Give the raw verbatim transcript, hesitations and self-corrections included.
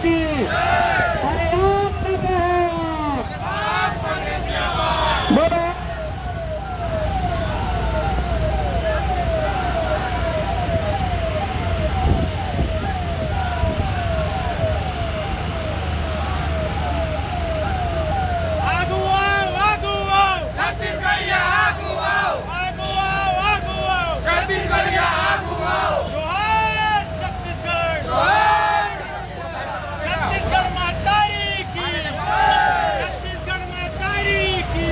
की। अरे आप सब हैं। बोलो। आगू आओ, आगू आओ। छत्तीसगढ़िया आगू आओ। आगू आओ, आगू आओ। छत्तीसगढ़िया आगू आओ। जोहार छत्तीसगढ़। जोहार। छत्तीसगढ़ महतारी की। छत्तीसगढ़ महतारी की।